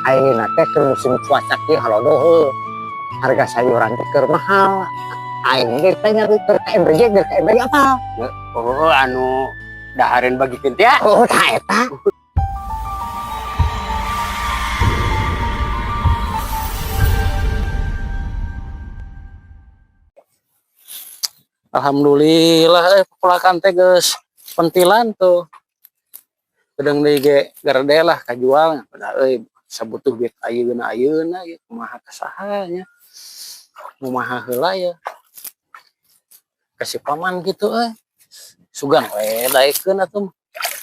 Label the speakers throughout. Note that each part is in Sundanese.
Speaker 1: Ayeuna teh keur musim cuaca kieu halodo heuh. Harga sayuran teh keur mahal. Aing ge teh nyari keur ka MBG, keur ka MBG apa?
Speaker 2: Oh, anu dahareun bagikeun teh ya.
Speaker 1: Oh, tah eta.
Speaker 3: Alhamdulillah pepelakan teh geus pentilan tuh. Gedeng deui ge gerde lah kajual padahal euy sabutuh duit ayeuna ayeuna ieu kumaha kasaha nya. Kumaha heula ya. Kasih paman gitu euy. Sugan we daekeun atuh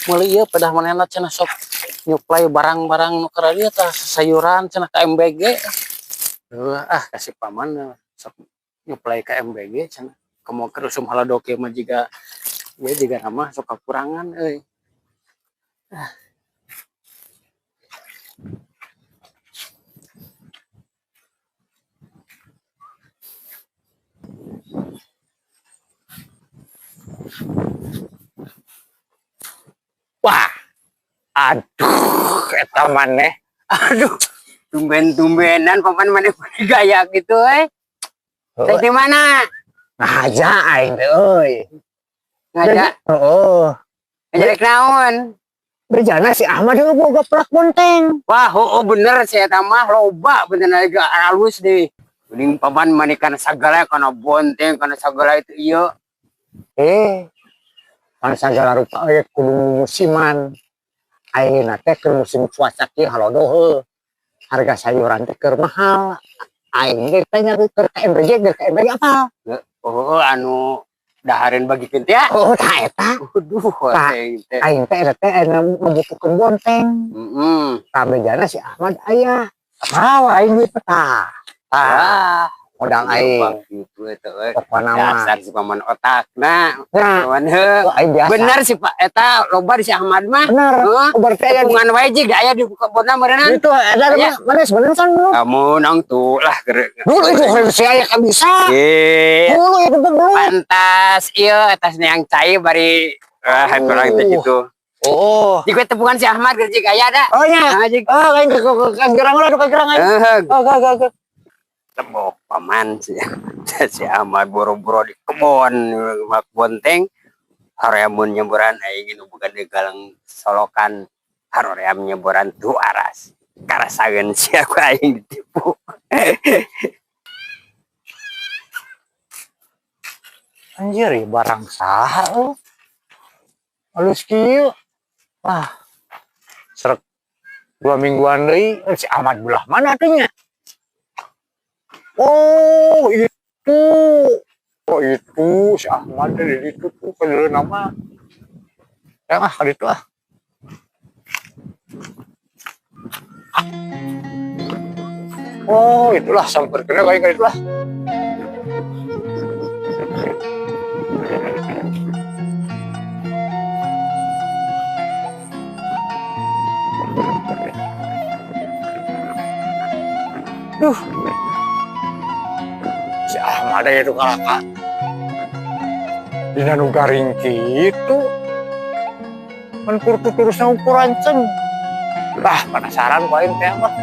Speaker 3: meuli ieu pedah manehna cenah sok nyuplai barang-barang nu keur dieu tah sayuran cenah ka MBG. Heuh ah kasih paman sok nyuplai ka MBG cenah. Komo keur usum halodo kieu mah jiga ieu jiga mah sok kakurangan euy.
Speaker 1: Wah. Aduh, eta maneh.
Speaker 2: Aduh, tumben-tumbenan paman maneh gaya gitu eh. Teh di mana?
Speaker 1: Ngaja aing teh euy.
Speaker 2: Ngaja,
Speaker 1: Heeh.
Speaker 2: ngaja rek naon?
Speaker 1: Berjana si Ahmad heuh boga pelak bonteng.
Speaker 2: Wah, oh, bener si eta mah loba bener lagi halus deh. Mending paman maneh kana sagala kana bonteng kana sagala itu ieu.
Speaker 1: Eh, pan sagala rupa euy kudu musiman. Ayeuna teh keur musim cuaca kieu halodo heuh. Harga sayuran teh keur mahal. Aing ge teh nyari keur ka MBG, keur ka MBG apa?
Speaker 2: Oh, anu dahareun bagikeun teh ya.
Speaker 1: Oh, tah eta.
Speaker 2: Aduh,
Speaker 1: Tah.
Speaker 2: aing teh.
Speaker 1: Aing teh eta teh ayeuna membutuhkeun bonteng.
Speaker 2: Heeh.
Speaker 1: Tah bejana si Ahmad aya. Mawa aing duit tah. Tah,
Speaker 2: Wah,
Speaker 1: modal aing.
Speaker 2: gitu eta euy.
Speaker 1: Pokona mah.
Speaker 2: Dasar si paman otakna.
Speaker 1: Nah,
Speaker 2: Paman heuh.
Speaker 1: aing biasa.
Speaker 2: Bener sih Pak, eta loba di si Ahmad mah.
Speaker 1: Bener.
Speaker 2: Heuh.
Speaker 1: Oh, berarti aya di
Speaker 2: Tepungan wae jig aya di kebonna meureunnan.
Speaker 1: itu ada
Speaker 2: Aya.
Speaker 1: mana sebenarnya kan dulu.
Speaker 2: Kamu nang tuh lah gerek.
Speaker 1: Dulu itu harus saya kan bisa.
Speaker 2: Eh,
Speaker 1: Dulu itu dulu.
Speaker 2: pantas ieu atas yang cai bari ah kurang teh gitu.
Speaker 1: Oh.
Speaker 2: Jika tepungan si Ahmad gerjik aya da.
Speaker 1: Oh nya.
Speaker 2: Nah, jig.
Speaker 1: Oh, aing ke gerang lah, ke gerang aing.
Speaker 2: Heuh,
Speaker 1: Oh, go go go.
Speaker 2: tebok paman si, si Ahmad boro-boro di kebon mak bonteng hareamun nyeburan aing nu bukan di galang solokan haream nyeburan tu aras karasaeun si aku aing ditipu.
Speaker 1: Anjir, ya barang saha euy. Halus kieu. Wah. Serek 2 mingguan deui si Ahmad belah mana atuh nya? Oh, itu. Oh, itu si Ahmad teh di ditu tuh kadeuleu nama. Ya ah, ka ditu ah. Oh, itulah samperkeun ka aing ka ditu lah. Duh. Si Ahmad itu kalaka. Dina nu garing kitu. Mun kur tuturusna ukuran ceng. Bah, penasaran ku aing teh mah.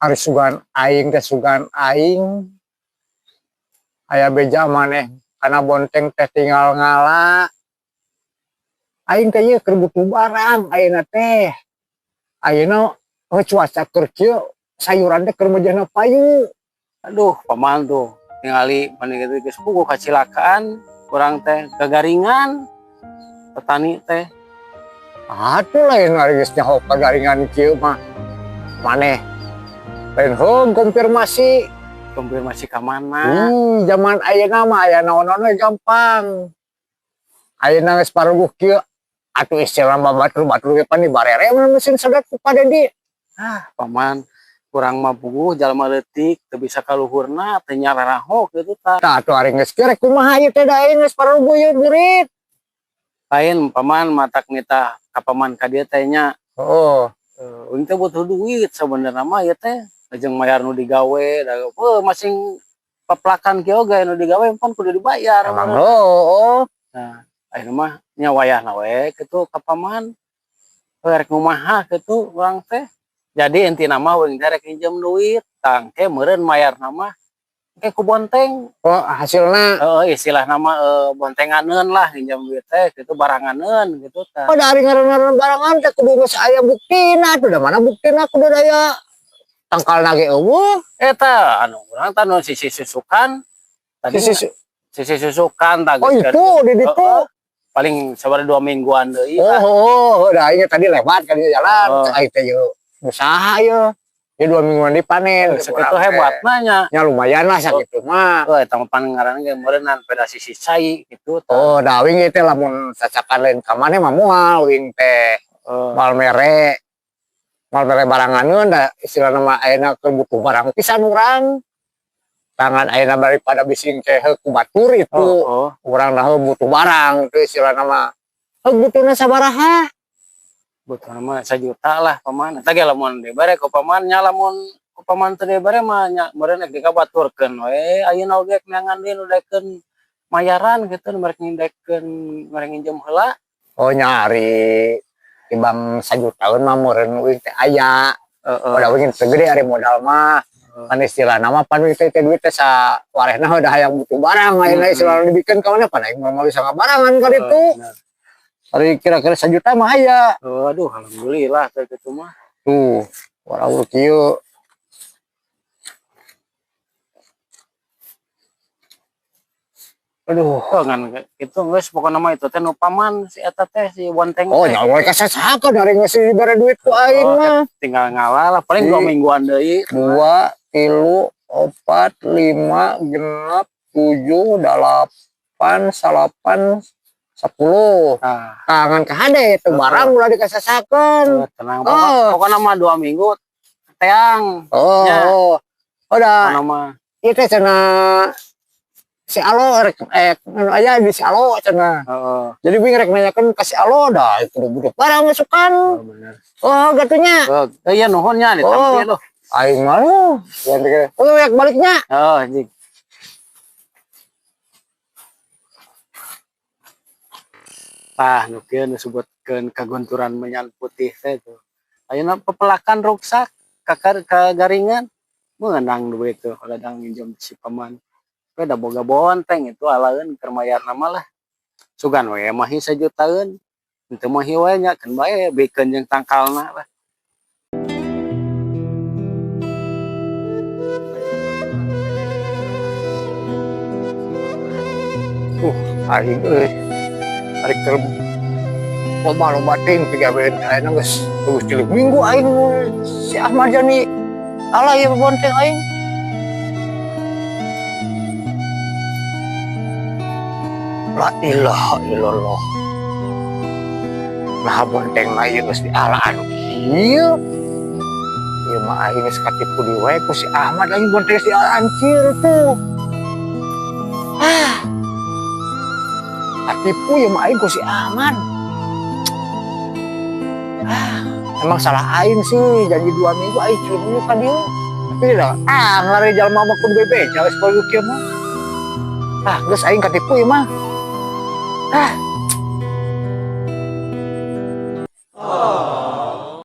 Speaker 1: Ari sugan aing teh sugan aing. Aya beja maneh kana bonteng teh tinggal ngala. Aing teh ieu keur butuh barang ayeuna teh. Ayeuna cuaca keur kieu sayuran teh keur mejana payu.
Speaker 3: Aduh, paman tuh ningali maneh kitu geus puguh kacilakaan urang teh kagaringan petani teh.
Speaker 1: Atuh lain ari geus nyaho kagaringan kieu mah. Maneh lain heung konfirmasi.
Speaker 3: Konfirmasi ka mana?
Speaker 1: Zaman ayeuna mah aya naon-naon we gampang. Ayeuna geus paruguh kieu atuh istilah mah batur-batur ge pan dibarere mesin sedot ku Pak Dedi.
Speaker 3: Ah, paman kurang mah puguh jalma leutik teu bisa kaluhurna teu nyararaho kitu tah.
Speaker 1: Tah atuh ari geus kieu rek kumaha ieu teh da aing geus paruguh ieu burit.
Speaker 3: Lain paman matak nitah ka paman ka dieu teh nya.
Speaker 1: Heeh.
Speaker 3: Uing teh butuh duit sabenerna mah ieu teh. Lajeng mayar nu digawe da heuh masing peplakan kieu oge nu digawe pan kudu dibayar.
Speaker 1: Emang oh.
Speaker 3: Nah, ayeuna mah nya wayahna we kitu ka paman. Heuh rek kumaha kitu urang teh. Jadi intina mah uing teh rek minjem duit, tangke meureun mayarna mah engke ku bonteng.
Speaker 1: Oh, hasilna.
Speaker 3: Heeh, istilahna mah bontenganeun lah minjem duit teh kitu baranganeun gitu tah.
Speaker 1: Oh, dari ngaran-ngaran barangan teh kudu geus aya buktina tuh, da mana buktina kudu aya tangkalna ge euweuh.
Speaker 3: Eta anu urang tah nu sisi susukan tadi
Speaker 1: Sisi
Speaker 3: sisi susukan tah
Speaker 1: Oh,
Speaker 3: geus
Speaker 1: itu di ditu.
Speaker 3: Heeh. Paling sabaraha 2 mingguan deui
Speaker 1: Oh,
Speaker 3: lah.
Speaker 1: oh, oh, dah inget tadi lewat kan di jalan.
Speaker 3: Oh.
Speaker 1: Aing teh yeuh usaha yeuh. Ya 2 mingguan dipanen.
Speaker 3: Sakitu hebatna nya.
Speaker 1: Ya lumayan lah sakitu mah.
Speaker 3: Oh, eta mah pan ngaranna ge meureunnan pada sisi cai gitu tah.
Speaker 1: Oh, dah wing teh lamun sacakan lain ka maneh mah moal wing teh.
Speaker 3: Heeh.
Speaker 1: Moal mere. Moal mere baranganeun da istilahna mah ayeuna keur butuh barang pisan urang. Tangan ayeuna daripada bising teh heuh ku batur itu.
Speaker 3: Oh, oh.
Speaker 1: Urang dah butuh barang itu istilahna mah. Heuh butuhna sabaraha?
Speaker 3: Butuh mah 1 juta lah paman. Eta ge lamun dibere ku paman nya, lamun ku paman teu dibere mah nya meureun rek dikabaturkeun we ayeuna oge neangan deui nu daekeun mayaran gitu, merek ngindekeun merek nginjem heula.
Speaker 1: Oh, nyari timbang 1 jutaan mah meureun uing teh aya.
Speaker 3: Heeh.
Speaker 1: Udah uing teu gede ari modal mah. Kan istilahna mah pan uing teh teh duit teh sawarehna udah hayang butuh barang ayeuna istilahna dibikeun ka mana pan aing mah bisa ngabarangan ka ditu.
Speaker 3: Bener.
Speaker 1: Ari kira-kira 1 juta mah aya.
Speaker 3: Aduh, alhamdulillah teh kitu mah.
Speaker 1: Tuh, warau kieu. Aduh.
Speaker 3: Oh, ngan itu geus pokona mah itu teh nu paman si eta teh si bonteng
Speaker 1: Oh,
Speaker 3: teh.
Speaker 1: nyawa kasasakeun ari geus dibere duit ku aing
Speaker 3: Oh,
Speaker 1: mah.
Speaker 3: Tinggal ngalah lah paling 2
Speaker 1: Di-
Speaker 3: mingguan deui.
Speaker 1: 2, 3, 4, 5, 6, 7, 8, 9, 10.
Speaker 3: Nah,
Speaker 1: Tangan ke hade itu barang ulah dikasasakeun.
Speaker 3: Tenang
Speaker 1: Oh.
Speaker 3: pokoknya mah 2 minggu teang.
Speaker 1: Oh,
Speaker 3: Ya.
Speaker 1: oh. Udah,
Speaker 3: Pokona mah
Speaker 1: ieu teh cenah si Alo rek anu aya di si Alo cenah.
Speaker 3: Heeh.
Speaker 1: Jadi wing rek nanyakeun ka si Alo dah itu butuh barang masukan.
Speaker 3: Oh, bener.
Speaker 1: Oh, gatunya.
Speaker 3: Oh, iya nuhun nya ditampi
Speaker 1: Oh.
Speaker 3: loh.
Speaker 1: Aing mah lu. Yang pikir, oh, ya baliknya.
Speaker 3: Oh, anjing. Tah, nu kieu nu sebutkeun kagunturan menyan putih teh tuh. Ayeuna pepelakan ruksak kakar kagaringan meunang duit tuh ladang nginjem si paman. We da boga bonteng itu alaeun keur mayarna mah lah. Sugan we mahi 1 jutaan. Henteu mahi we nya keun bae bikeun jeung tangkalna lah.
Speaker 1: Aing euy. Ari keur loba-loba ting pigawean ayeuna geus geus 3 minggu aing si Ahmad Yani ala ieu bonteng aing. La ilaha illallah. Nah bonteng mah ieu geus dialaan kieu. Ieu mah aing geus katipu deui wae ku si Ahmad, aing bonteng geus dialaan kieu tuh. Ah. Katipu ieu mah aing ku si Ahmad. Ah, emang salah aing sih, janji 2 minggu aing 3 minggu ka dieu. Tapi dah, ah ngari jalma mah kudu bebe, geus kieu mah. Ah, geus aing katipu ieu mah. Ah.